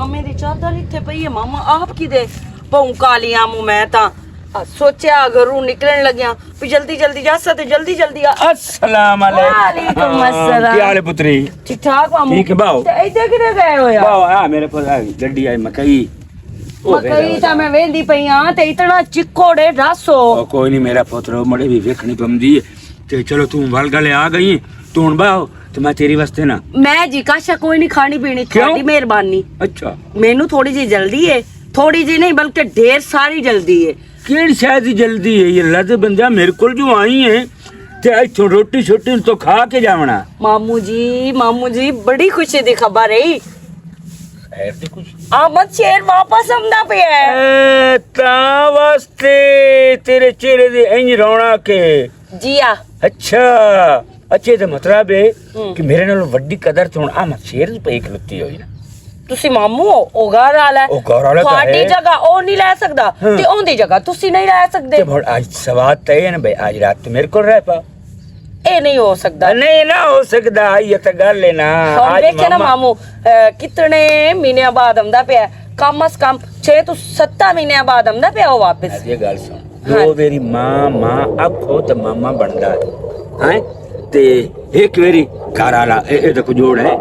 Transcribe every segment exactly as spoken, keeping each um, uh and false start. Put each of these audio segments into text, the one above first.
میری چادر اتھے پئی ہے، ماما آپ کی دے پاؤں کالیاں موں میں تاں۔ آ، سوچیا گھروں نکلن لگیاں، بھی جلدی جلدی جاسا تے جلدی جلدی آ۔ السلام علیکم۔ وعلیکم السلام۔ کیا حال ہے پتری؟ ٹھیک ٹھاک ماموں۔ ٹھیک ہے باؤ۔ تے ایدے کدھر گئے ہویا؟ باؤ، آ میرے پاس آ گڈی آئی مکئی۔ او مکئی میرے تاں میں ویندی پئی ہاں تے اتنا چکوڑے رس ہو۔ او کوئی نہیں میرا پتر، او مڑے بھی ویکھنی پمدی ہے۔ تے چلو توں ول گلے آ گئی، توں ہن باؤ۔ تے میں تیری واسطے نا۔ میں جی کاشا کوئی نہیں کھانی پینی، کیوں؟ تھوڑی مہربانی۔ اچھا۔ مینوں تھوڑی جی جلدی ہے، تھوڑی جی نہیں بلکہ ڈھیر ساری جلدی ہے۔ کیڑی شاید دی جلدی ہے؟ یہ لد بندہ میرے کول جو آئی ہے تے اتھوں روٹی شوٹی تو کھا کے جاونا۔ ماموں جی، ماموں جی، بڑی خوشی دی خبر ہے۔ خیر دی خوشی؟ احمد شیر واپس آمدا پیا ہے۔ اے، تاں واسطے تیرے چہرے دی انج رونق ہے۔ جی آ۔ اچھا، اچھے تے مطلب ہے ہم۔ کہ میرے نال وڈی قدر تو ہن احمد شیر دی پئی کھلوتی ہوئی نا۔ تسی ماموں ہو، او گھر والا ہے۔ او گھر والا تاں تھوڑی ہے۔ جگہ او نہیں لے سکدا ہاں۔ تے اوندی جگہ تسی نہیں لے سکدے۔ تے ہن اج سواد تے ہے نا بھائی، اج رات تو میرے کول رہ پا۔ اے نہیں ہو سکدا۔ نہیں نہ ہو سکدا، یہ تے گل ہے نا۔ ہن اج ویکھے نا ماما ماموں، اے، کتنے مہینے بعد آمدا پیا ہے؟ کم از کم چھ تو ست مہینے بعد آمدا پیا وہ واپس۔ اج یہ گل سن۔ ہاں۔ دو ویری ماں، ماں آکھو تے ماما بندا ہے۔ ہیں؟ تے ایک ویری گھر والا، اے، اے تے کوئی جوڑ ہے؟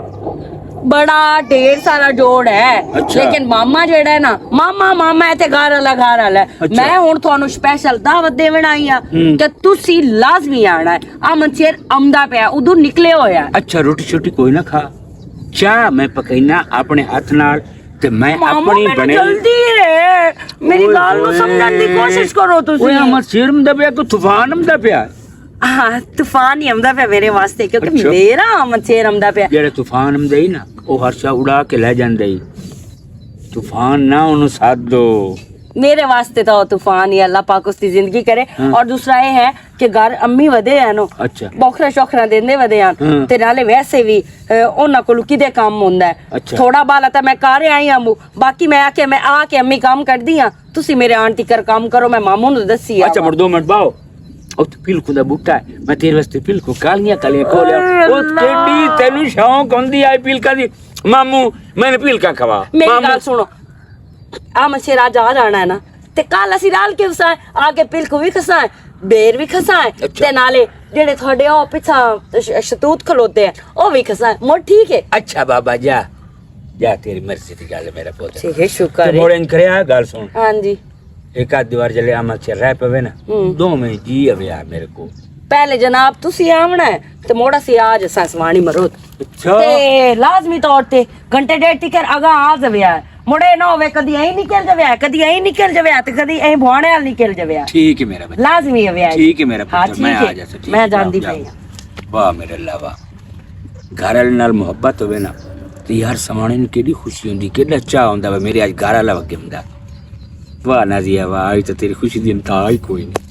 بڑا ڈھیر سارا جوڑ ہے۔ اچھا۔ لیکن ماما جیڑا ہے نا، ماما، ماما ہے تے گھر والا، گھر والا ہے۔ اچھا۔ میں ہن تھانوں سپیشل دعوت دیون آئی ہاں ہم۔ کہ تسی لازمی آنا ہے۔ آ منصیر آمدا پیا، ادھر نکلے ہویا ہے۔ اچھا، روٹی شوٹی کوئی نہ کھا، چاہ میں پکینا اپنے ہاتھ نال۔ تے میں مامو، اپنی میری بنے جلدی ہے، میری اوئے گل نوں ہوئے۔ سمجھن دی کوشش کرو تسی۔ اوئے، امر سیر ہمدا پیا، کوئی طوفان ہمدا پیا؟ ہاں، طوفان ہی ہمدا پیا میرے واسطے، کیونکہ اچھا۔ میرا امر سیر ہمدا پیا۔ جڑے طوفان ہمدے ہی نا، او ہر شا اڑا کے لے جاندے ہی۔ طوفان نہ اونوں ساتھ دو۔ میرے واسطے تو طوفان ہی، اللہ پاک اس کی زندگی کرے۔ ہاں۔ اور دوسرا یہ ہے کہ گھر امی ودے ہیں نو، اچھا۔ بوکھرا شوکھرا دیندے ودے ہیں۔ ہاں۔ تے نالے ویسے بھی، اے، انہاں کولوں کدے کام ہوندا ہے۔ اچھا۔ تھوڑا بالا تاں میں کر آئی ہاں، باقی میں آ کے، میں آ کے امی کام کردی ہاں، تسی میرے آن تکر کام کرو، میں ماموں نوں دسی آ۔ اچھا، مڑ دو منٹ باؤ۔ او تے پلکوں دا بوٹا ہے، میں تیرے واسطے پلکوں کالیاں کالیاں کھولیا۔ او اللہ۔ کیڈی تینوں شوق ہوندی آئی پلکاں دی؟ ماموں، میں نے پلکاں کھوا۔ میری ماموں۔ گل سنو، آ مچھے راج آ جانا ہے نا، تے کل اسی رال کے اساں آ کے پلکوں بھی کھساں، بیر بھی کھساں، اچھا۔ تے نالے جڑے تھوڑے او پچھا ش-، شتوت کھلوتے ہیں، او بھی کھساں۔ مڑ ٹھیک ہے؟ اچھا بابا جا، جا تیری مرضی دی گل ہے میرا پوت۔ ٹھیک ہے، شکر تے ہے۔ مڑ انج کریا گل سن۔ ہاں جی۔ ایک آدھ دیوار جلے عمل چ رہ پوے نا، ہوں۔ دوویں جی اویا میرے کو۔ پہلے جناب تسی آونا ہے، تے مڑ اسی آ جساں سوانی مرود۔ اچھا۔ تے لازمی طور تے گھنٹے ڈیڑھ تکر اگاں آ جویا ہے۔ مڑے نہ ہوے کدی ایں نکل جویا ہے، کدی ایں نکل جویا ہے، تے کدی ایں بھوانے وال نکل جویا ہے۔ ٹھیک ہے میرا بچہ۔ لازمی ہویا ہے۔ ٹھیک ہے میرا ہاں، پتر، ٹھیک میں آ ہے۔ جاسا، ٹھیک میں ہے، جاندی جاؤ، پئی ہاں۔ واہ میرے اللہ واہ۔ گھر والے نال محبت ہوے نا، تے یار سمانے نوں کیڈی خوشی ہوندی، کیڈا چاہ ہوندا وے، میرے اج گھر والا وگے ہوندا۔ واہ نازیہ واہ، اج تے تیری خوشی دی انتہا ہی کوئی نہیں۔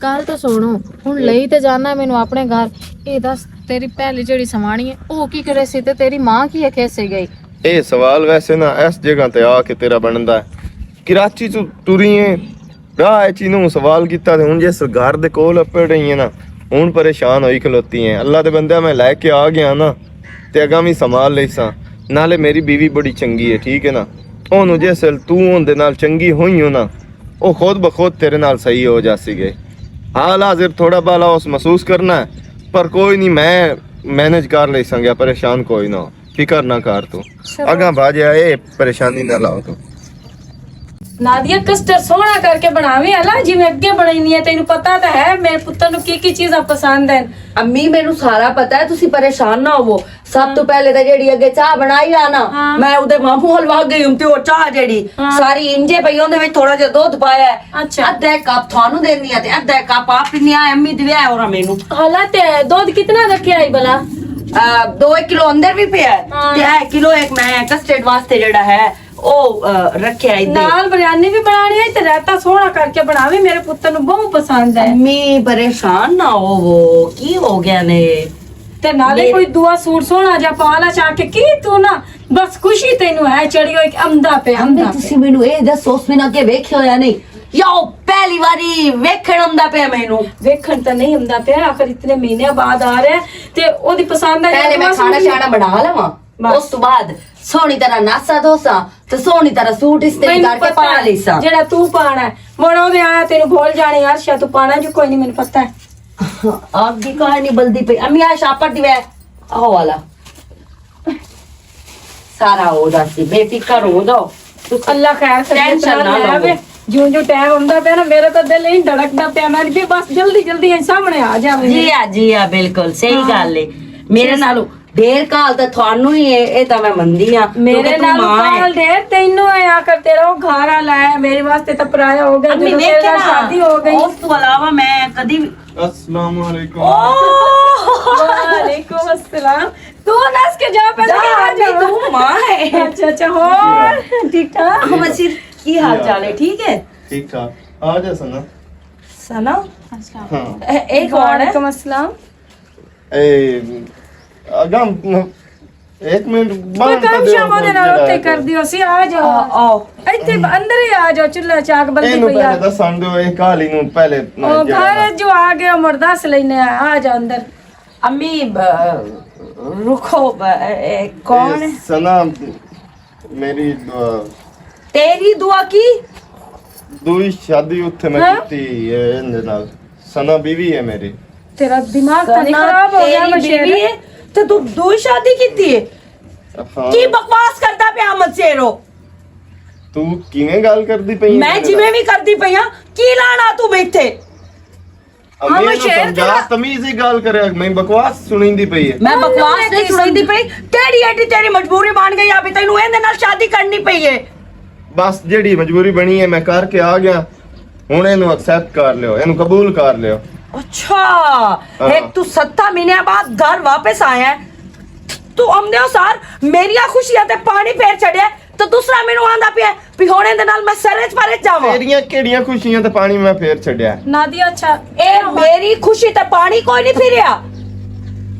گل تے سنو، ہن لئی تے جانا مینوں اپنے گھر۔ اے دس، تیری پہلی جیڑی سماݨی ہے، او کی کرے سی تے تیری ماں کی آکھے سی گئی؟ اے سوال ویسے نہ اس جگہ تے آ کے تیرا بندا ہے۔ کراچی تو ٹری ہیں، راہ اچ اینوں سوال کیتا تے ہن جس گھر دے کول اپڑ رہی ہیں نا، ہن پریشان ہوئی کھلوتی ہیں۔ اللہ دے بندے، میں لے کے آ گیا نا، تے اگاں وی سنبھال لئی ساں۔ نالے میری بیوی بڑی چنگی ہے، ٹھیک ہے نا؟ اونوں جس ویل تو اون دے نال چنگی ہوئی ہو نا، او خود بخود تیرے نال صحیح ہو جاسی گئے۔ حال حاضر تھوڑا بالا اس محسوس کرنا ہے، پر کوئی نہیں، میں مینج کر لئی سنگیا، پریشان کوئی نہ ہو، فکر نہ کر تو۔ چلو۔ اگاں بھاجیا اے پریشانی نہ لاؤ تو۔ نادیہ، کسٹرڈ سوہنا کر کے بناویں، اللہ جی میں اگے بنائی نہیں ہے، تینوں پتہ تاں ہے میرے پتر نوں کی کی چیزاں پسند ہیں۔ امی، مینوں سارا پتہ ہے، تسی پریشان نہ ہوو۔ سب تو پہلے تے جیڑی اگے چاہ بنائی آ نا، ہاں۔ میں اودے ماموں ہل وگ گئی ہوں تے او چاہ جیڑی ہاں۔ ساری انجے پئی، اوندے وچ تھوڑا جہا دودھ پایا ہے۔ اچھا۔ ادھا کپ تھانوں دینی ہے تے ادھا کپ آپ پینی آ، امی دیویا ہے اور مینوں۔ حالات ہے، دودھ کتنا رکھیا ہے بھلا؟ آ، دو ایک کلو اندر بھی پیا ہے۔ ہاں۔ تے اے کلو ایک میں کسٹرڈ واسطے جیڑا ہے، او، آ، رکھیا ہے ادھر۔ نال بریانی بھی بنانی ہے تے رائتا سوہنا کر کے بناویں، میرے پتر نوں بہت پسند ہے۔ امی پریشان نہ ہو، وہ کی ہو گیا نے؟ تے نالے میرے کوئی دعا سوٹ سوہنا جا پا لا چا کے کی تو نا، بس خوشی تینوں ہے چڑھی ہوئی کہ امدا پہ امدا پہ۔ تسی مینوں اے دسو، اس بنا کے ویکھیا ہویا نہیں؟ یا او پہلی واری ویکھن امدا پہ مینوں؟ ویکھن تے نہیں امدا پہ، آخر اتنے مہینے بعد آ رہا ہے، تے او دی پسند آ پہلے میں کھانا شانا بنا لواں۔ بس۔ اس تو بعد سونی طرح ناسا دوسا، تے سونی طرح سوٹ استری کر کے پا لیسا۔ جڑا تو پانا ہے، مڑ او دے آیا تینوں بھول جانے، یار شاید تو پانا جو کوئی نہیں، مینوں پتہ ہے۔ آپ کی کہانی بلدی پئی امی، آ شاپر دی وے، آہو والا۔ سارا ہو جاسی، بے فکر ہو جاؤ۔ اللہ خیر، خیریت ٹینشن نہ نال لے لو۔ آوے۔ جوں جوں ٹائم ہوندا پیا نا، میرا تو دل ہی دھڑکدا پیا، میں کہ بس جلدی جلدی ہی سامنے آ جاوے۔ جی ہاں، جی ہاں، بالکل صحیح ہاں۔ گل ہے۔ میرے نالوں ڈیر کال تے تھانوں ہی ہے، اے تاں میں مندی ہاں، میرے کیونکہ تو نالوں ماں ہے۔ کال ڈیر تینوں ہے، آخر تیرا وہ گھر والا ہے، میرے واسطے تو پرایا ہو گیا، امی، جدوں ویکھ تیرے نال نا، شادی ہو گئی۔ اس تو علاوہ میں کدی بھی السلام علیکم۔ اوہ! وعلیکم السلام۔ تو نس کے جا پہلے جا، کہ آ جاؤ۔ تو ماں ہے۔ اچھا، اچھا، ہور؟ ٹھیک ٹھاک؟ احمد شیر، کی حال چال ہے؟ ٹھیک ہے؟ ٹھیک ٹھاک۔ آ جا سنا۔ سنا؟ ہاں۔ اے، اے کون ہے؟ وعلیکم السلام۔ اے، اگاں، ایک منٹ، کوئی بند کام کر دیو، شام دے نال جڑا اوتے ہے۔ کر دیو، سی آ جاؤ۔ آ، آؤ۔ ایتھے اندر ہی آ جاؤ، چولہا چاک بلدی اینوں پئی آ۔ پہلے دس سن دیو، اے کال اینوں پہلے نہ او کیا گھر بنا۔ جو آ گیا، مڑ دس لینے آ، آ جاؤ اندر۔ امی، ب-، رکو، ب-، اے، کون اے ہے؟ سنا، میری دعا۔ تیری دعا کی؟ دوئی شادی اتھے میں ہاں؟ کیتی اے، ایندے نال۔ سنا بیوی ہے میری۔ تیرا دماغ تو نہیں سنا خراب ہو گیا، تیری مشیر؟ بیوی ہے، تے تو دوئی شادی کیتی ہے؟ ہاں۔ کی بکواس کردا پیا احمد شیرو؟ تو کیویں گل کردی پئی ہے میں میرے جویں نال؟ وی کردی پئی ہاں، کی لانا تو بیٹھے؟ امی، ہاں، اینوں شیر سمجھا، تیرا تمیز ہی گل کرے، میں بکواس سنیندی پئی ہے۔ میں بکواس نہیں سنیندی پئی، کیڑی ایڈی تیری مجبوری بن گئی آ بھی تینوں ایندے نال شادی کرنی پئی ہے؟ بس جیڑی مجبوری بنی ہے، میں کر کے آ گیا۔ ہن اینوں ایکسپٹ کر لیو، اینوں قبول کر لیو۔ اچھا، ہاں۔ ایک تو ستاں مہینے بعد گھر واپس آیا ہے، تو آمدے ہو سار میریاں خوشیاں تے پانی پھیر چھڑیا ہے، تو دوسرا مینوں آندا پیا ہے، بھی ہن ایندے نال میں سرے چ پرے چ جاواں۔ تیریاں کیڑیاں خوشیاں تے پانی میں پھیر چھڈیا؟ نادیا، اچھا، اے میری خوشی تے پانی کوئی نہیں پھریا۔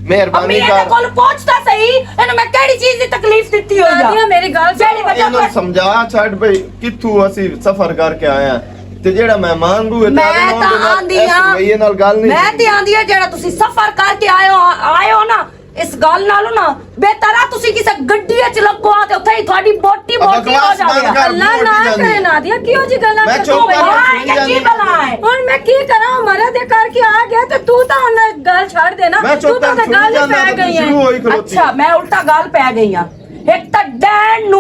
مہربانی امی، ایندے کر۔ کول پہنچدا صحیح، اینوں میں کیڑی چیز دی تکلیف دتی ہوئی آ؟ نادیا، میری گل سن۔ جیڑی وجہ اینوں تو سمجھا چھڈ بھئی، کتھوں اسی سفر کر کے آئے ہاں، تے جیڑا مہمان روح ہے، میں تاں آندی ہاں۔ اس رویے نال گل نہیں میں تے آندی ہاں، جیڑا تسی سفر کر کے آئے ہو، آئے ہو نا، اس گل نالوں نا بہتر آ تسی کسے گڈی وچ لگو آ تے اتھے ہی تہاڈی بوٹی بوٹی ہو بکواس جاوے۔ بند کر، اللہ نہ کرے نادیا، کیوں جی گلاں میں چپ کر کے سنی جاندی۔ ہن میں کی کراں، مرے دے کر کے آ گیا تے تو تاں ہن گل چھڈ دے نا، میں چپ تو کر تے سنی گل ہی جاندا پے تے گئی ہے۔ شروع ہوئی کھلوتی۔ اچھا، میں الٹا گل پے گئی ہاں۔ ایک تاں ڈین نو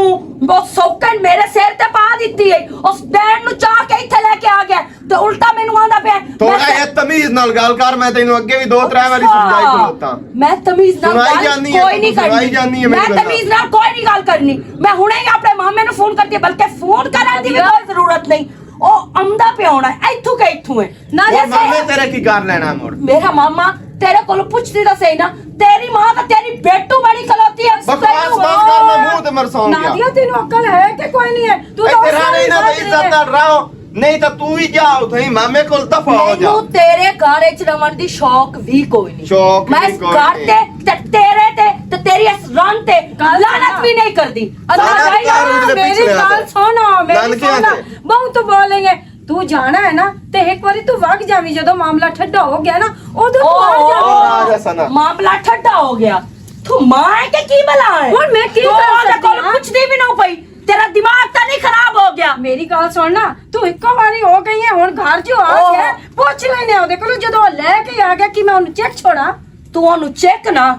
وہ سوکن میرے سر تے پا دتی ہے، اس ڈین نو چا کے اتھے لے کے آ گیا۔ تے الٹا مینوں آندا پیا۔ تو میں اے تمیز نال گل کر، میں تینوں اگے بھی دو ترے واری سمجھائی کھلوتا۔ میں تمہیں اس نال سنائی گل جانی ہے، کوئی نہیں سنائی کرنی۔ جانی ہے میں میری گل۔ تمہیں اس نال کوئی نہیں گل کرنی۔ میں ہنے ہی اپنے مامے نوں فون کرتی، بلکہ فون کرن دی بھی کوئی ضرورت نہیں۔ او آمدا پیا ہونا ہے، ایتھوں کہ ایتھوں ہے۔ نہ اور جیسے مامے تیرے کی کر لینا مڑ؟ میرا ماما تیرے کول پوچھدی تاں صحیح نا، تیری ماں تاں تیری بیٹو بڑی کھلوتی ہے۔ بکواس بند کر، میں منہ تے مرساؤں گیا۔ نادیا، تینوں عقل ہے کہ کوئی نہیں ہے؟ تو تاں ایتھے رہنا ہی نہ، تے عزت نال رہو۔ نہیں تاں تو ہی جا اتھے مامے کول دفع ہو جا۔ مینوں تیرے گھر وچ رہن دی شوق وی کوئی نہیں۔ شوق میں وی اس کوئی گھر نہیں۔ تے، تے تیرے تے، تے تیری اس رن تے گل لعنت سنا۔ وی نہیں کردی۔ اللہ سارا جائے گھر اندر میری پیچھے گل آ۔ سنو، میری لن کے سنو۔ آتے؟ بہت بولیں گے۔ تو جانا ہے نا، تے ایک واری تو وگ جاویں، جدوں معاملہ ٹھڈا ہو گیا نا، ادھر تو آ او، جاویں۔ اور آ جا سنا۔ معاملہ ٹھڈا ہو گیا۔ تو ماں ہے کہ کی بلا ہے؟ ہن میں کی تو کر اودے سکدی کول ہاں؟ پوچھدی بھی نہ پئی۔ تیرا دماغ تاں نہیں خراب ہو گیا؟ میری گل سن نا، تو اکو واری ہو گئی ہے، ہن گھر جو آ اوہ۔ گیا، پوچھ لینے اودے کولوں، جدوں لے کے آ گیا کہ میں اونوں چیک چھوڑاں۔ تو اونوں چیک نہ،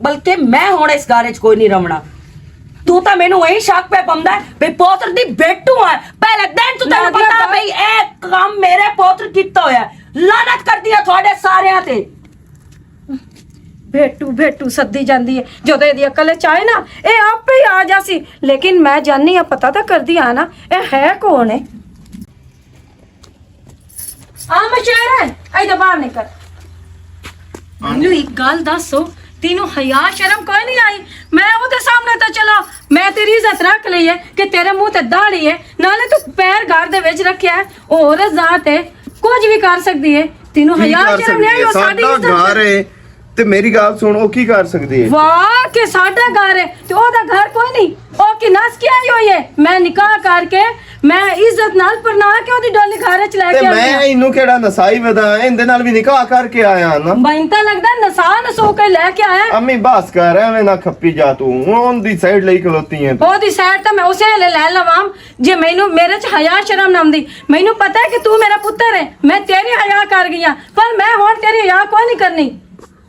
بلکہ میں ہن اس گھر وچ کوئی نہیں رہنا۔ تو تاں مینوں اے شک پہ پوندا ہے بھئی پوتر دی بیٹو ہے۔ پہلے دن تو تینوں نادیا پتا بھئی اے کام میرے پوتر کیتا ہویا ہے۔ لعنت کردی ہے تہاڈے ساریاں تے۔ بیٹو، بیٹو سدی جاندی ہے۔ جدوں ایہدی عقل وچ آئے نا، اے آپے ہی آ جاسی۔ لیکن میں جاننی آ، پتہ تاں کردی آ نا، اے ہے کون ہے؟ آ مشہور ہے، ایہدے باہر نکل۔ مینوں ایک گل دسو، تینوں حیا شرم کوئی نہیں آئی؟ میں اوہدے سامنے تے چلو، میں تیری عزت رکھ لئی ہے کہ تیرے منہ تے داڑھی ہے، نالے تو پیر گھر دے وچ رکھیا ہے، او عورت ذات ہے، کچھ بھی کر سکدی ہے۔ تینوں حیا شرم نہیں آئی؟ او ساڈی عزت ہے۔ تے میری گل سن، او کی کر سکدی ہے؟ واہ، کہ ساڈا گھر ہے تے او دا گھر کوئی نہیں۔ او کی نس کے آئی ہوئی ہے؟ میں نکاح کر کے، میں عزت نال پرنا کے او دی ڈولی گھر وچ لے تے کے آئی میں ہاں۔ اینوں کیڑا نسائی ودا، ایندے نال بھی نکاح کر کے آیا نا۔ مینوں تاں لگدا نسا نسو کے لے کے آیا۔ امی بس کر، ایویں نہ کھپی جا تو، ہن اون دی سائیڈ لئی کھلوتی ہے تو۔ او دی سائیڈ تاں میں اسے ویلے لے لواں، جے مینوں میرے چ حیا شرم نہ آندی۔ مینوں پتہ ہے کہ تو میرا پتر ہے، میں تیری حیا کر گئی ہاں، پر میں ہن تیری حیا کوئی نہیں کرنی۔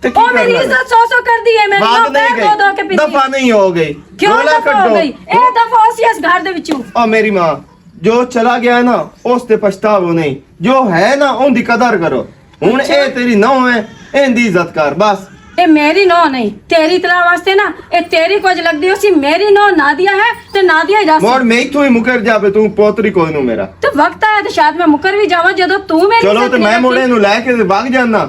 تے کی او میری کرنا؟ عزت سو سو کردی ہے، میرے بعد نال نہیں پیر دھو دھو کے گئی، پیندی۔ دفعہ نہیں ہو گئی۔ کیوں رولا دفعہ ہو کڈو۔ گئی؟ اے دفعہ ہوسی اس گھر دے وچوں۔ او میری ماں، جو چلا گیا ہے نا، اس تے پچھتاوو نہیں، جو ہے نا، ان دی قدر کرو۔ ہن اے تیری نو ہے، ان دی عزت کر بس۔ اے میری نو نہیں، تیری اطلاع واسطے نا، اے تیری کچھ لگدی ہو سی، میری نو نادیہ ہے تے نادیہ ہی رس۔ مڑ میں اتھوں ہی مکر جاوے، توں پوتری کوئی نو میرا۔ تے وقت آیا تے شاید میں مکر بھی جاواں، جدوں توں میری چلو عزت تے نہیں میں رکھی۔ مڑے نو لے کے تے وگ جانا۔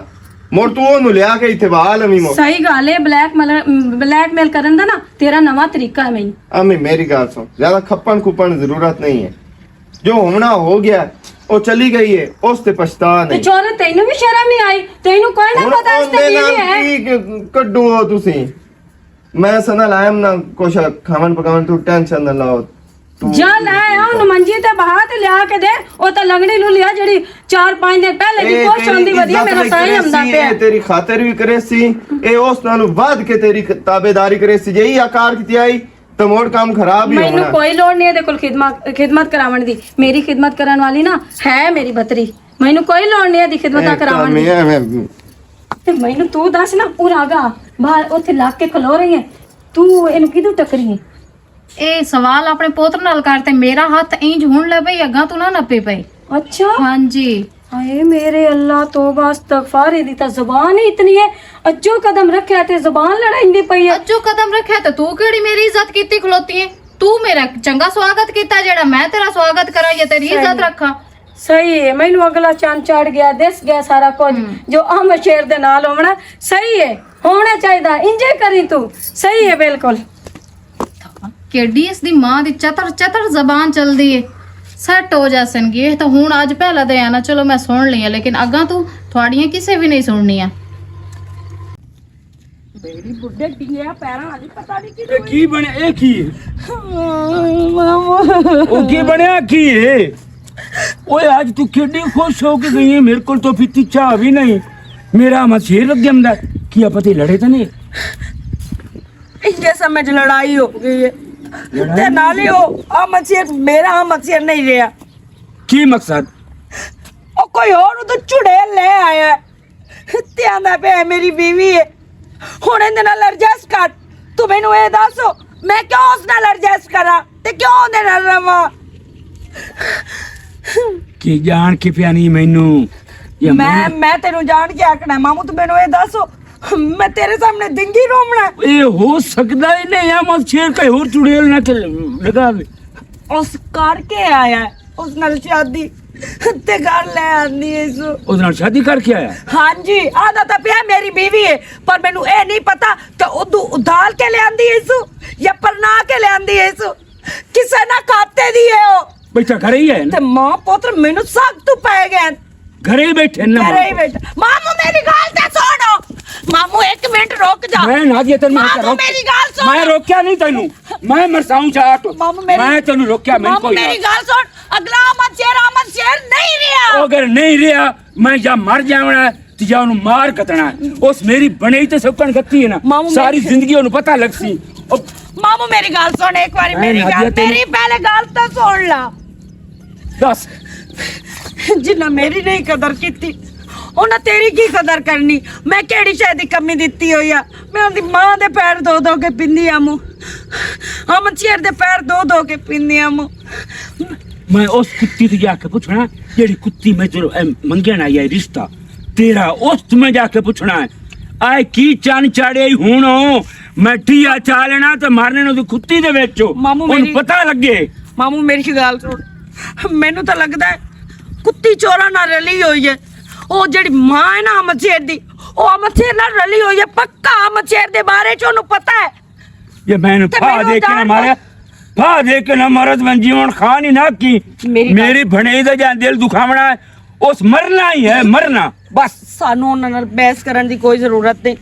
مڑ تو اونوں لیا کے ایتھے وال اویں مو۔ صحیح گل ہے، بلیک میل، بلیک میل کرن دا نا تیرا نواں طریقہ ہے۔ میں امی میری گل سن، زیادہ کھپن کھپن ضرورت نہیں ہے۔ جو ہونا ہو گیا، او چلی گئی ہے، اس تے پچھتا تے نہیں۔ چورے، تینوں بھی شرم نہیں آئی؟ تینوں کوئی نہ ہن پتا اس تے اوندے بیوی نال ہے۔ کی ک-، کڈو ہو تسی؟ میں سنا لائم نہ کچھ کھاون پکاون، تو ٹینشن نہ لاؤ۔ تو جا لے آ، اونوں منجی تے بہا تے لیا کے دے۔ او تے لنگڑی نوں لیا، جڑی چار پانچ دن پہلے دی اے پوش تیری ہوندی ودی، عزت میرا بھی سائیں کرے ہمدا سی، پیا۔ اے تیری خاطر بھی کرے سی، اے اس نالوں ودھ کے تیری تابعداری کرے سی۔ جے ای آکار کیتی آئی، تے موڑ کام خراب ہی مینوں ہونا۔ کوئی لوڑ نہیں ہے دے کول خدمت، خدمت کراون دی۔ میری خدمت کرن والی نا ہے میری بتری۔ مینوں کوئی لوڑ نہیں ہے دی خدمت اے کراون دی۔ کام اے، میں تے مینوں تو دس نا، پورا آگا باہر اوتھے لگ کے کھلو رہی ہے، تو اینوں کدوں ٹکری ہے؟ اے سوال اپنے پوتر نال کر تے میرا ہاتھ اینج ہون لے پئی، اگاں تو نہ نپے پئی۔ اچھا۔ ہاں جی۔ ہائے میرے اللہ، توبہ استغفار، ایدی تاں زبان ہی اتنی ہے۔ اجو قدم رکھیا تے زبان لڑائندی پئی ہے۔ اجو قدم رکھیا تے تو کیڑی میری عزت کیتی کھلوتی ہے؟ تو میرا چنگا سواگت کیتا جیڑا میں تیرا سواگت کراں یا تیری عزت رکھاں؟ صحیح ہے، مینوں اگلا چند چڑھ گیا، دس گیا سارا کچھ۔ جو احمد شیر دے نال ہونا صحیح ہے، ہونا چاہیدا، انجے کری تو۔ صحیح ہے بالکل۔ کیڈی اس دی ماں دی چتر چتر زبان چلدی ہے۔ سیٹ ہو جاسن گی، اے تاں ہن اج پہلا دے آنا، چلو میں سن لیا، لیکن اگاں تو تھوڑیاں کسے بھی نہیں سننیاں۔ میری بڈھے ڈیے پیراں والی پتہ نہیں کی اے کی بنے، اے کی ہے؟ ماما۔ او کی بنیا کی ہے؟ اوے اج تو کیڈی خوش ہو کے گئی ہے، میرے کول تو پیتی چاہ بھی نہیں۔ میرا مشیر لگ جمدا، کی پتہ لڑے تو نہیں؟ انجے سمجھ لڑائی ہو گئی ہے۔ لڑائی؟ تے نالے او، آ مچھر، میرا آ مچھر نہیں رہیا۔ کی مقصد؟ او کوئی اور ادھر چڑیل لے آیا ہے۔ تے آندا پیا میری بیوی ہے۔ ہن ایندے نال ایڈجسٹ کر۔ تو مینوں اے دس، میں کیوں اس نال ایڈجسٹ کراں؟ تے کیوں اوندے نال رہواں؟ کی جان کے پیانی مینوں؟ یا میں، میں میں تینوں جان کے آکھنا ہے، مامو، تو مینوں اے دس، میں تیرے سامنے دنگی رومنا ہے؟ اے ہو سکدا ہی نہیں، ہم اب شیر کہیں ہور چڑیل نہ چل-، لگا دے۔ اس کر کے آیا ہے، اس نال شادی تے گھر لے آندی ہے سو۔ اس نال شادی کر کے آیا؟ ہاں جی، آدھا تا پیا میری بیوی ہے، پر مینوں اے نہیں پتا کہ ادو ادال کے لے آندی ہے سو یا پرنا کے لے آندی ہے سو۔ کسے نہ کھاتے دی ہے او۔ بیٹھا گھر ہی ہے نا؟ تے ماں پتر مینوں سخت پے گئے۔ گھر ہی بیٹھے نا گھر ہی ماں۔ بیٹھے۔ مامو میری گل تے سنو۔ مامو ایک منٹ رک جا۔ میں نہ جے تینوں مامو روک-، میری گل سن۔ میں روکیا نہیں تینوں۔ میں مرساؤں چاٹ۔ مامو میری میں تینوں روکیا، میں مامو کوئی نہ۔ میری گل سن۔ اگلا احمد شیر، احمد شیر نہیں رہیا۔ او اگر نہیں رہیا، میں یا مر جاونا ہے، تے یا انہوں مار کتنا ہے۔ اس میری بنائی تے سکن گتی ہے نا۔ مامو ساری میری زندگی انہوں پتہ لگ سی۔ او مامو میری گل سن، ایک باری میں میری نہ گل، جے تینوں میری پہلے گل تو سن لا۔ دس۔ جنہاں میری نہیں قدر کیتی، انہاں تیری کی قدر کرنی؟ میں کیڑی شے دی کمی دتی ہوئی آ؟ میں اوندی ماں دے پیر دھو دھو کے پیندی آ مو، امن شیر دے پیر دھو دھو کے پیندی آ مو۔ میں اس کتی تو جا کے پوچھنا، جیڑی کتی میں جو اے منگن آئی ہے رشتہ تیرا، اس تو میں جا کے پوچھنا ہے۔ آئے کی چن چاڑے ہی ہون ہو، میں ٹیا چا لینا تے مارنے نو دی کتی دے وچ۔ مامو انہوں میری پتہ لگے۔ مامو میری گل سن، مینوں تاں لگدا ہے کتی چوراں نال رلی ہوئی ہے۔ او جڑی ماں ہے نا امن شیر دی، او امن شیر نال رلی ہوئی ہے، پکا امن شیر دے بارے چ انہوں پتہ ہے۔ یہ میں نے تے پا مینوں دے کے نہ جان ماریا، پا دے کے نہ مرد من جیون خان ہی نہ کی۔ میری گل میری بھنے دا جان دل دکھاونا ہے، اس مرنا ہی ہے، مرنا۔ بس، سانوں انہاں نال بحث کرن دی کوئی ضرورت نہیں۔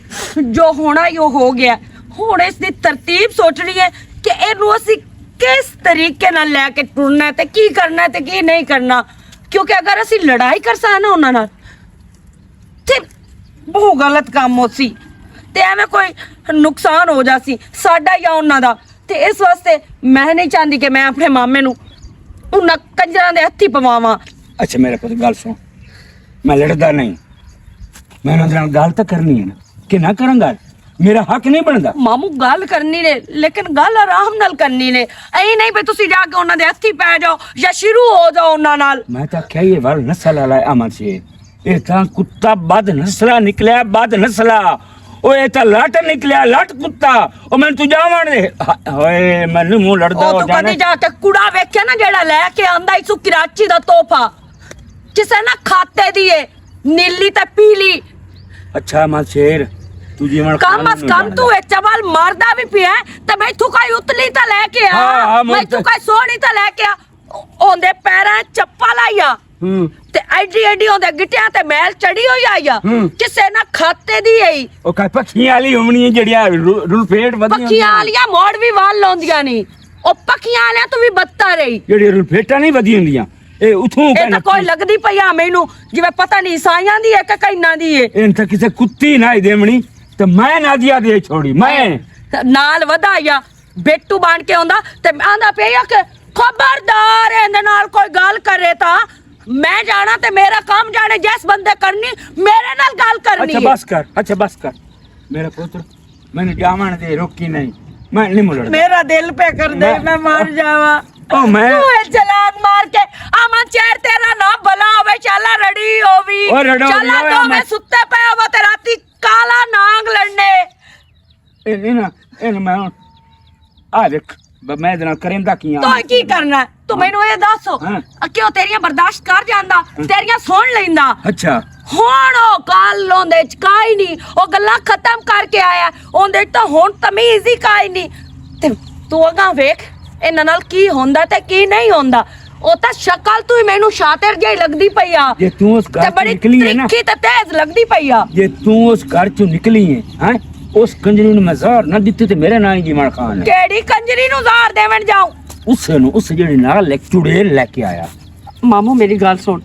جو ہونا ہی وہ ہو گیا۔ ہن اس دی ترتیب سوچنی ہے کہ اینوں اسی کس طریقے نال لے کے ٹرنا ہے تے کی کرنا ہے تے کی نہیں کرنا۔ کیونکہ اگر اسی لڑائی کرساں نا انہاں نال، تے بہت غلط کام ہو سی، تے ایویں کوئی نقصان ہو جا سی ساڈا یا انہاں دا۔ تے اس واسطے میں نہیں چاہندی کہ میں اپنے مامے نو انہاں کنجراں دے ہتھی پواواں۔ اچھا، میرے پتر، گل سن، میں لڑدا نہیں، میں انہاں دے نال گل تاں کرنی ہے نا، کہ نہ کراں گل؟ میرا حق نہیں بندا؟ مامو، گل کرنی نے، لیکن گل آرام نال کرنی نے۔ اے نہیں بھی تسی جا کے انہاں دے ہتھی پے جاؤ یا شروع ہو جاؤ انہاں نال۔ میں تاں آکھیا یہ ول نسل والا ہے امن شیر۔ یہ تاں کتا بد نسلا نکلیا، بد نسلا۔ او یہ تاں لٹ نکلیا، لٹ کتا۔ او میں تو جاون دے۔ ہا-، ہائے، میں نہیں منہ لڑدا او ہو تو جانا۔ کدی جا کے کڑا ویکھیا نا جیڑا لے کے آندا ای سو کراچی دا تحفہ؟ کسے نہ کھاتے دی اے، نیلی تے پیلی۔ اچھا، مال شیر، تو جیون کم خان از نوں کم جاندا۔ تو اے چوال ماردا بھی پیا ہے، تے میں تو کوئی اتلی تے لے کے آ، ہاں، ہاں، میں تو کوئی سوہنی تے لے کے آ۔ اوندے پیراں چپل آئی آ۔ ہوں۔ تے ایڈی ایڈی اوندے گٹیاں تے میل چڑھی ہوئی آئی آ۔ ہوں۔ کسے نہ کھاتے دی اے۔ او کہے پکھیاں والی ہومنی ہے جڑیاں رو-، رلفیٹ ودیاں پکھیاں ہوندیاں۔ والیاں موڑ بھی وال لاوندیاں نہیں۔ او پکھیاں والیاں تو بھی بدتر رہی۔ جڑیاں رلفیٹاں نہیں ودیاں ہوندیاں۔ اے اتھوں اے کہنا تاں کوئی لگدی پئی آ مینوں، جویں پتہ نہیں عیسائیاں دی ہے کہ کائناں دی ہے۔ ان تے کسے کتی نہ ہی دیونی، تے میں نادیا دے چھوڑی، میں۔ نال ودا یا بیٹو بن کے آندا، تے آندا پیا یا کہ خبردار ایندے نال کوئی گل کرے تاں میں جانا تے میرا کام جانے، جس بندے کرنی میرے نال گل کرنی اچھا، ہے۔ بس کر، اچھا، بس کر۔ میرا پتر، مینوں جاون دے، روکی نہیں۔ میں نہیں ملڑدا۔ میرا دل پہ کر دے، میں میں مر جاواں۔ او میں تو اے چلاک مار کے، امن چیر تیرا نام بلا ہوے، چالا رڑی ہووی۔ او رڑو چالا ہووی، تو امن۔ میں ستے پے ہوو تے راتی کالا نانگ لڑنے۔ اے، اے نا، اے نا میں ہن، آ دیکھ، ب-، میں ادھر کریندا کی ہاں۔ تو کی کرنا ہے؟ تو مینوں اے دس، ہاں۔ کیوں تیریاں برداشت کر جاندا، ہاں۔ تیریاں سن لیندا۔ اچھا۔ ہن او کال اوندے چ کائی نہیں، او گلاں ختم کر کے آیا، اوندے چ تاں ہن تمیز ہی کائی نہیں۔ تے تو اگاں ویکھ، انہاں نال کی ہوندا تے کی نہیں ہوندا۔ او تاں شکل تو ہی مینوں شاطر جہی لگدی پئی آ۔ جے توں اس گھر تے چوں بڑی نکلی ہے نا، تریکھی تے تیز لگدی پئی آ۔ جے توں اس گھر چوں نکلی ہے، ہیں، اس کنجری نوں میں زہر نہ دتی تے میرے ناں ہی جیون خان ہے۔ کیڑی کنجری نوں زہر دیون جاؤں؟ اس نوں، اس جڑی نال ایک چڑیل لے کے آیا۔ مامو، میری گل سن۔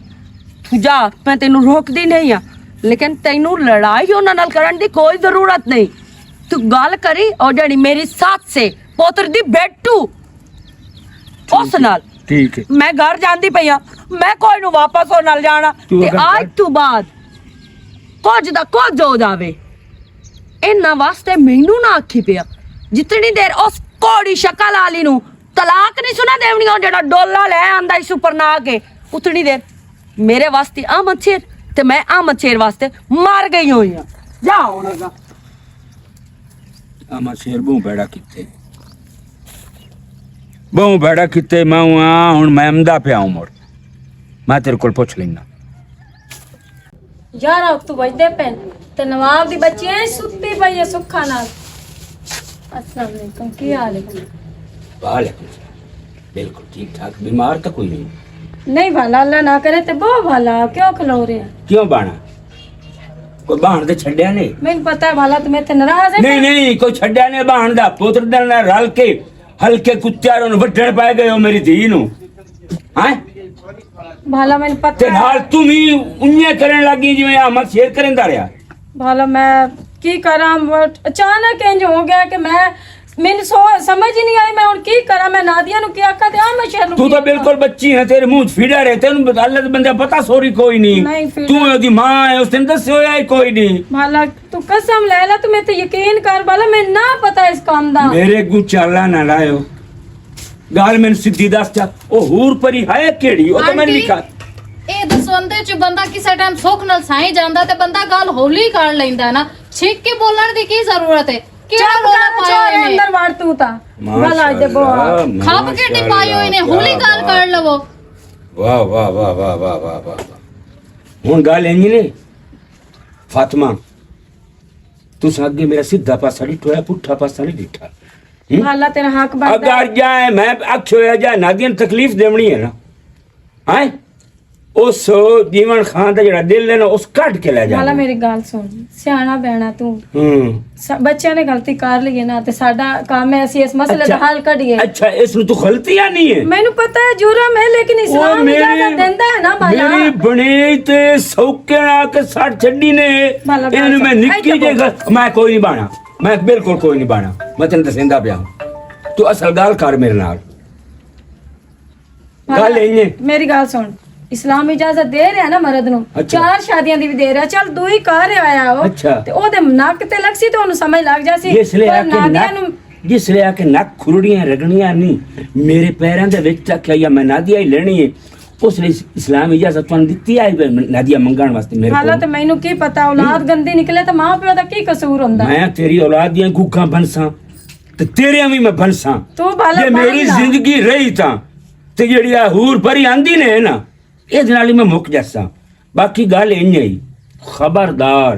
تو جا، میں تینوں روکدی نہیں آ، لیکن تینوں لڑائی انہاں نال کرن دی کوئی ضرورت نہیں۔ تو گل کری، او جڑی میری ساتھ سے پوتر دی بیٹو، اس نال۔ ٹھیک ہے۔ میں گھر جاندی پئی آ، میں کوئی نوں واپس او نال جانا۔ تو تے اگر آج تو بعد کچھ دا کچھ ہو جاوے، انہاں واسطے مینوں نہ آکھی پیا۔ جتنی دیر اس کوڑی شکل والی نوں طلاق نہیں سنا دیونی، او جڑا ڈولا لے آندا اس اوپر نہ آ کے، اتنی دیر میرے واسطے آ مچھر تے میں آ مچھر واسطے مر گئی ہوئی ہاں۔ جا ہن اگاں۔ آ مچھر بہوں بیڑا کیتے۔ بہوں بیڑا کیتے، میں ہوں آ، ہن میں امدا پیا ہوں مڑ۔ میں تیرے کول پوچھ لینا۔ یار، آخ تو بجدے پین۔ تے نواب دی بچی اے ستی پئی اے سکھا نال۔ السلام علیکم، کی حال ہے؟ وعلیکم السلام۔ بالکل ٹھیک ٹھاک، بیمار تو کوئی نہیں؟ نہیں بھالا، اللہ نہ کرے تے بہت بھالا، کیوں کھلو رہے ہیں؟ کیوں بانا؟ کوئی بہان تے چھڈیا نہیں؟ مینوں پتہ ہے بھالا، تم اتنے ناراض ہے۔ نہیں، نہیں، کوئی چھڈیا نہیں بہان دا۔ پتر دے نال رل کے ہلکے کتیاں نوں وڈن پائے گئے ہو میری دھی نوں۔ ہاں؟ بھالا، مینوں پتہ تے ہے۔ نال تم ہی انجے کرن لگی جویں احمد شیر کریندا رہیا۔ بھالا، میں کی کراں، اچانک انج ہو گیا کہ میں، مینوں سو-، سمجھ ہی نہیں آئی، میں ہن کی کراں، میں نادیہ نوں کی آکھاں تے احمد شیر نوں تو کی تو آکھاں؟ بالکل بچی ہے، تیرے منہ چ فیڈر ہے، تینوں اللہ دے بندے پتہ سوری کوئی نہیں۔ نہیں، فیڈر تو اودی ماں ہے، اس نے دسیا ہویا ہی کوئی نہیں۔ بھالا، تو قسم لے لا، تو میں تے یقین کر، بھالا، میں نہ پتہ اس کام دا۔ میرے کو چالا نہ لایو۔ گل مینوں سدھی دس چا، او حور پری ہے کیڑی؟ او تو میں آنٹی، لکھا۔ اے دسوندے چ بندہ کسے ٹائم سکھ نال سائیں جاندا تے بندہ گل ہولی کر لیندا نا۔ چھک کے بولن دی کی ضرورت ہے؟ کیڑا چپ رولا کر، پایا چورے ہوئے نے؟ اندر وڑ تو تا۔ بھلا دے بوا۔ ماشاءاللہ، کھپ کے ٹپائی ہوئی نے، ہولی گل کر لو۔ واہ، واہ، واہ، واہ۔ ہن گل اینج نے، فاطمہ، تساں اگے میرا سیدھا پاسا ڈٹھو ہے، پٹھا پاسا نہیں ڈٹھا۔ ہم؟ اللہ تیرا حق بندا ہے۔ اگر جائے میں اکھے ہویا جائے نادیاں نوں تکلیف دیونی ہے نا۔ ہیں؟ اس جیون خان دا جڑا دل ہے نا، اس کٹ کے لے جانا۔ میری گل سن، سیانا بہنا تو۔ ہوں۔ بچیاں نے غلطی کر لئی ہے نا، تے ساڈا کام ہے اسی اس مسئلے دا حل کڈیے۔ اچھا، اس نوں تو غلطی آ نہیں ہے؟ مینوں پتہ ہے جرم ہے، لیکن اسلام اجازت دیندا ہے نا بالا۔ میری بنی تے سوکے نال کے سٹ چھڈی نے۔ بالا، انہاں نوں میں نکی جے گل، میں کوئی نہیں بانا۔ میں بالکل کوئی نہیں بانا۔ میں تینوں دسیندا پیا ہوں۔ تو اصل گل کر میرے نال۔ گل ایہ ہے۔ میری گل سن، اسلام اجازت دے رہا نا مرد نو، اچھا۔ چار شادیاں دی بھی دے رہا، چل دو ہی کر رہا آیا ہو۔ اچھا۔ تے او دے نک تے لگ سی تے اونوں سمجھ لگ جا سی۔ جس لے آ کے نک کھرڑیاں رگڑیاں نہیں، میرے پیراں دے وچ تک آئی میں نادیہ ہی لینی ہے۔ اس لئی اسلام اجازت تانوں دتی آئی نادیہ منگان واسطے میرے حالات کول۔ مینوں کی پتہ، اولاد گندی نکلے تے ماں پیو دا کی قصور ہوندا؟ میں تیری اولاد دیاں گوگاں بنساں تے تیریاں وی میں بنساں۔ تو بالا یہ میری زندگی رہی تاں تے جیڑی آ حور پری آندی نے نا، اے دے نال ہی میں مک جاساں۔ باقی گل انج ہی، خبردار،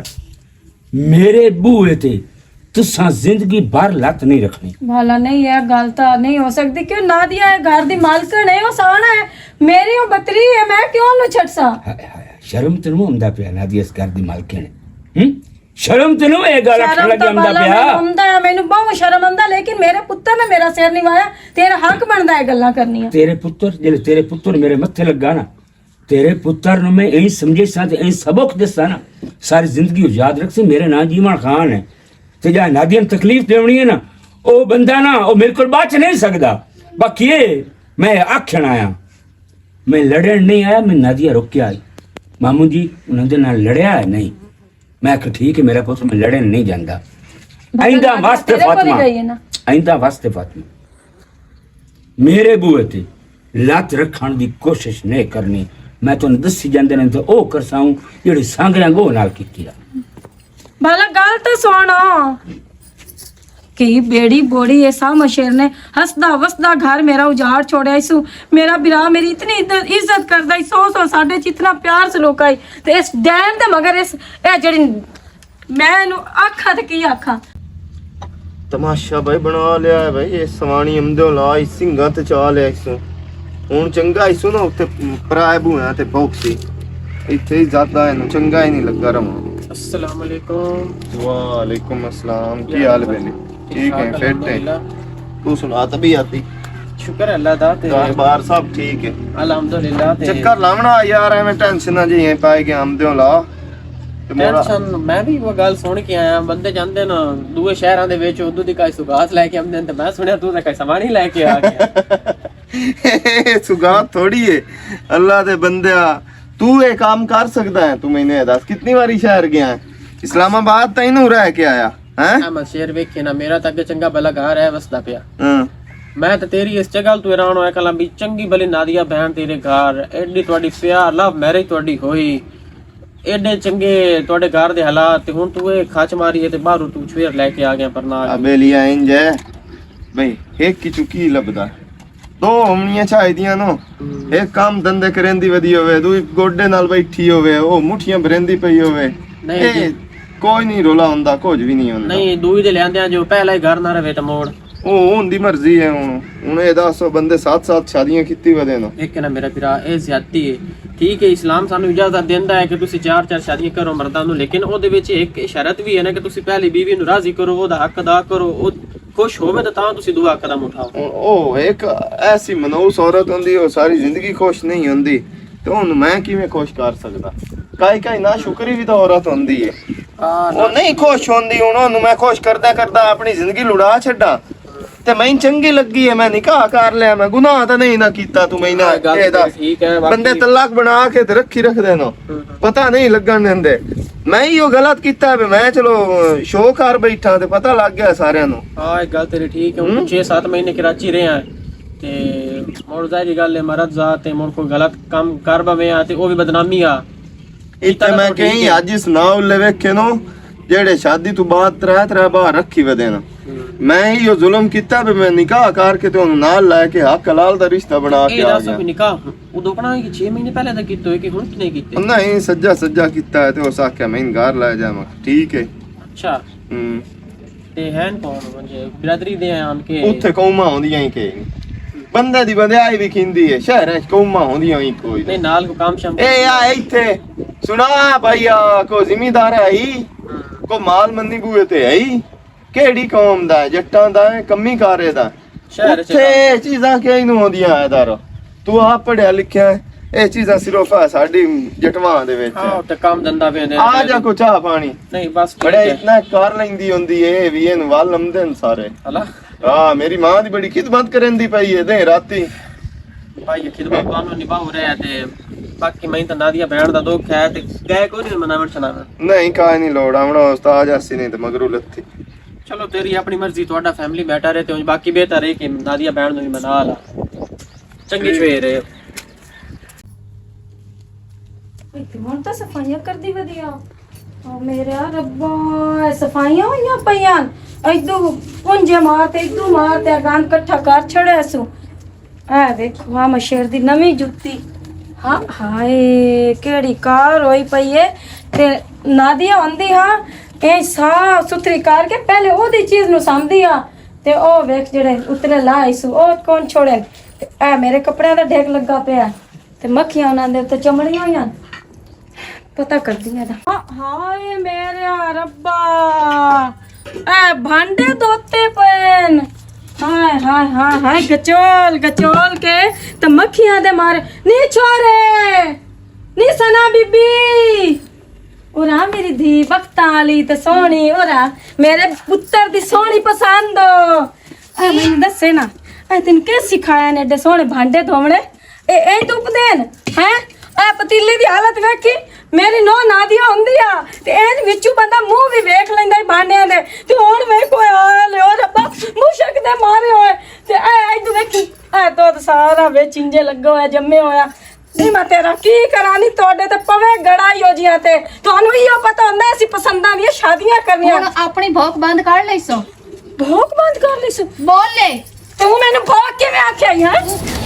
میرے بوئے تے تساں زندگی بھر لت نہیں رکھنی۔ بھالا نہیں، یہ گل تاں نہیں ہو سکدی۔ کیوں؟ نادیہ اے گھر دی مالکن ہے، او سانا ہے، میری او بتری ہے، میں کیوں نو چھڈساں؟ ہائے ہائے، شرم تینوں آندا پیا نادیہ اس گھر دی مالکن ہے؟ ہم؟ شرم تینوں اے گل آکھن لگا آندا پیا؟ مینوں بہت شرم آندا، لیکن میرے پتر نے میرا سر نہیں وایا۔ تیرا حق بندا ہے گلاں کرنیاں۔ تیرے پتر، جلے تیرے پتر میرے متھے لگا نا، تیرے پتر نوں میں ایں سمجھے ساں تے ایں سبق دساں نا، ساری زندگی او یاد رکھ سی، میرے ناں جیون خان ہے۔ تے جا نادیاں نوں تکلیف دیونی ہے نا، او بندہ نا، او میرے کول بچ نہیں سکدا۔ باقی اے، میں آکھن آیا، میں لڑن نہیں آیا، میں نادیہ روک کے آئی۔ ماموں جی، انہاں دے نال لڑیا ہے نہیں۔ میں آکھیا، "ٹھیک ہے میرا پتر، میں لڑن نہیں جاندا۔" آئندہ واسطے فاطمہ، آئندہ واسطے فاطمہ، میرے بوئے تے لت رکھن دی کوشش نہیں کرنی۔ میں تانوں دسی جاندے نے تے او کرساں جڑی سانگریاں گو نال کیتی آ۔ بھلا گل تے سن۔ کی بیڑی بوڑی اے سا مشیر نے ہسدا وسدا گھر میرا اجاڑ چھوڑیا سو۔ میرا برا میری اتنی عزت، عزت کردا سی، سو سو ساڈے چ اتنا پیار سلوک آئی۔ تے اس ڈین دے مگر اس، اے جڑی میں اینوں آکھاں تے کی آکھاں؟ تماشا بھائی بنا لیا ہے بھائی، یہ سوانی امدیوں لا ہی سنگاں تے چا لیا اس سوں۔ ہن چنگا اس سوں نا اتھے پرائے بھویاں تے بھوک سی۔ اتھے ہی زیادہ اینوں چنگا ہی نہیں لگا رہواں۔ السلام علیکم۔ وعلیکم السلام، کی حال ہے بیلی؟ ٹھیک ہے، فٹ ہے۔ تو سنا طبیعت دی؟ شکر اللہ دا تے کاروبار سب ٹھیک ہے؟ الحمدللہ۔ تے چکر لاونا یار، ایویں ٹینشن نہ جی پائے گیا امدیوں لا۔ تے موڑا ٹینشن، میں بھی وہ گل سن کے آیا، بندے جاندے نا دوے شہراں دے وچ، ادو دی کئی سگاس لے کے آمدے نے، تے میں سنیا تو تے کئی سوانی لے کے آ گیا۔ سگاس تھوڑی ہے، اللہ دے بندیا، تو اے کام کر سکدا ہے؟ تو میں نے دس کتنی واری شہر گیا ہے؟ اسلام آباد تائیں نو رہ کے آیا، ہیں؟ احمد شیر ویکھے نا، میرا تاں اگے چنگا بھلا گھر ہے، وسدا پیا۔ ہاں۔ میں تے تیری اس جگہ تو حیران ہویا کلاں بھی چنگی بھلی نادیہ بہن تیرے گھر، ایڈی تہاڈی پیار، لو میرج تہاڈی ہوئی، ایڈے چنگے تہاڈے گھر دے حالات، تے ہن تو اے کھچ ماری ہے تے باہروں تو چھویر لے کے آ گیا پرنا۔ ابے لیا انج ہے بھائی، ایک کی چکی لبدا، دو ہومنیاں چاہیدیاں نو۔ ایک کام دندے کرن دی ودی ہوے، دوئی گوڈے نال بیٹھی ہوے، او مٹھیاں بھرندی پئی ہوے۔ نہیں اے جی۔ کوئی نہیں رولا ہوندا، کچھ بھی نہیں ہوندا۔ نہیں، دوئی دے لیاندیاں جو پہلا ہی گھر نہ رہے تے موڑ۔ او، اون دی مرضی ہے ہن۔ ہن اے دسو، بندے سات سات شادیاں کیتی ودے نو۔ ایک نا میرا بھرا، اے زیادتی ہے۔ ٹھیک ہے، اسلام سانو اجازت دیندا ہے کہ تسی چار چار شادیاں کرو مرداں نو، لیکن او دے وچ ایک شرط بھی ہے نا کہ تسی پہلی بیوی نو راضی کرو، او دا حق ادا کرو، او خوش ہووے تے تاں تسی دعا قدم اٹھاؤ۔ او ایک ایسی منحوس عورت ہوندی، او ساری زندگی خوش نہیں ہوندی، تے ہن میں کیویں خوش کر سکدا؟ کائی کائی ناشکری بھی تاں عورت ہوندی ہے۔ ہاں، او نہیں خوش ہوندی، ہن اونوں میں خوش کردا کردا اپنی زندگی لڑا چھڈاں۔ تے میں چنگی لگی ہے، میں نکاح کر لیا، میں گناہ تاں نہیں نہ کیتا، تو میں نہ ہاں، گل اے تے دا ٹھیک ہے، باقی بندے طلاق بنا کے تے رکھی رکھ دینا۔ ہوں۔ پتہ نہیں لگن دیندے۔ میں ہی او غلط کیتا ہے، میں چلو شو کر بیٹھا تے پتہ لگ گیا سارے نو۔ ہاں، ایک گل تیری ٹھیک ہے، ہوں؟ چھ سات مہینے کراچی رہے ہیں تے مڑ ظاہری گل ہے، مرد ذات تے مڑ کوئی غلط کام کر بوے آ تے او بھی بدنامی آ۔ اتنے میں کہیں حج اس ناول لے ویکھے نو، جیڑے شادی تو بعد ترے ترے بار رکھی ودے نا۔ میں ہی او ظلم کیتا بھی میں نکاح کر کے تے انہوں نال لے کے حق حلال دا رشتہ بنا کے آ گیا۔ نکاح ادو کنا کہ چھ مہینے پہلے دا کیتا ہوئے کہ ہن کنے کیتے؟ نہیں، سجا سجا کیتا ہے تے اس آکھیا میں انگار لے جاواں۔ ٹھیک ہے۔ اچھا۔ ہوں۔ تے ہین کون؟ مجھے برادری دے آن کے اتھے قوماں ہوندیاں ہی کہ بندے دی بندے آئی وی کھیندی ہے، شہر وچ قوماں ہوندیاں ہی کوئی نہیں۔ نال کو کام شام اے آ ایتھے، سنا بھائی، آ کو زمیندار ہے ہی، کو مال منی بوئے تے ہے ہی۔ کیڑی قوم دا ہے؟ جٹاں دا ہے، کمی کارے دا؟ شہر چ اتھے اے چیزاں کہیں نوں ہوندیاں ہے دارو؟ تو آپ پڑھیا لکھیا ہے، اے چیزاں صرف آ ساڈی جٹواں دے وچ ہے۔ ہاں، تے کام دھندا ویندے آ نے۔ جا کو چاہ پانی۔ نہیں، بس ٹھیک بڑے ہے۔ اتنا کار لیندی ہوندی ہے، وی این ول لمدے نے سارے۔ ہلا۔ ہاں، میری ماں دی بڑی خدمت کرن دی پئی ہے، دے راتی۔ بھائی، یہ خدمت تانوں نبھاؤ رہے تے باقی میں تے نادیہ بہن دا دکھ ہے تے گئے کوئی نہیں مناون شناون۔ نہیں، کائے نہیں لوڑ آونا، استاد جاسی نہیں تے مگرو لتی۔ چلو، تیری اپنی مرضی، تہاڈا فیملی میٹر ہے تے باقی بہتر ہے کہ نادیہ بہن نوں بھی منا لا۔ چنگی چھوے رہے۔ ہن تاں صفائیاں کردی ودی آ۔ او میرے ربا، اے صفائیاں ہوئیاں پیاں۔ ایدو پونجے مار تے، ایدو مار تے، گند کٹھا کر چھڑے سو۔ اے ویکھو، آ مشیر دی نویں جُتی۔ ہاں، ہائے، کیڑی کار ہوئی پئی اے۔ تے نادیہ ہوندی ہاں، اے صاف ستھری کر کے پہلے او دی چیز نوں سامدی ہاں۔ تے او ویکھ جڑے اتلے لا آئی سو، او کون چھوڑے؟ تے اے میرے کپڑیاں دا ڈھیک لگا پیا۔ تے مکھیاں انہاں دے تے چمڑیاں ہویاں۔ پتہ کردی اے دا۔ ہائے میرے ربا، اے بھانڈے دھوتے پین۔ ہائے، ہائے، ہائے، ہائے، گچول، گچول کے تے مکھیاں دے مارے۔ نی چھوڑے، نی سنا بی بی۔ اور آ میری دھی بختاں والی تے سوہنی، اور آ میرے پتر دی سوہنی پسند ہو۔ اے مینوں دسے نا، اے تین کے سکھایا نے ایڈے سوہنے بھانڈے دھوونے؟ اے، اے توں پدین، ہیں؟ اے پتیلی دی حالت ویکھی، میری نو نادیہ ہوندی آ، تے اے وچوں بندہ منہ وی ویکھ لیندا اے بھانڈیاں دے۔ تے ہن ویکھو اے حال، او ربا، مشک دے مارے ہوئے۔ تے اے، اے توں ویکھی، اے دودھ سارا وچ انجے لگا ہویا، جمے ہویا۔ نہیں، میں تیرا کی کراں، نہیں تہاڈے تے پوے گڑا ہی ہو جیاں تے۔ تہانوں ایہو پتہ ہوندا اسی پسنداں دیاں شادیاں کرنیاں۔ ہن اپنی بھوک بند کر لئی سو۔ بھوک بند کر لئی سو؟ بول لے۔ توں مینوں بھوک کیویں آکھیا ای، ہاں؟